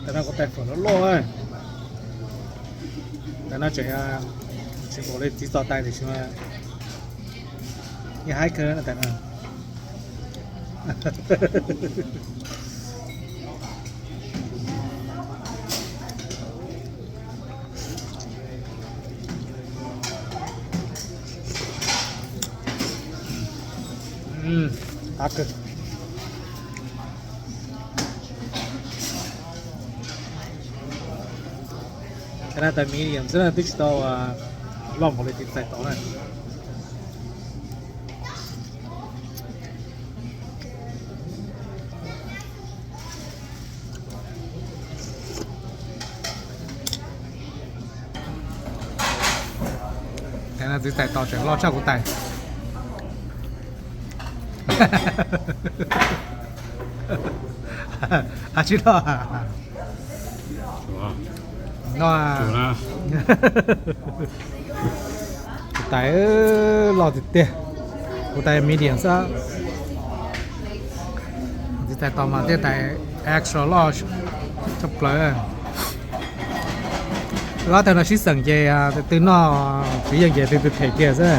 Tam no kuv tais fawm loj loj. Tam no tseem tsis npaum li txiv txos tais tiam sis mas yeej haib kawg tais no. Qab kawg. Tab sis tais medium xwb na, twb tsis tau loj npaum li txiv tais tod na. Tais no txiv tais tod tseem loj tshaj kuv tais. Tsis loj. No, kuv tais loj tiag tiag. Kuv tais medium xwb. Txiv tais tod mas thiaj tais extra loj tshaj plaws. Lub tawg no sib xeem ces tus twg noj tsis yeej ces tus twg phem kiag xwb.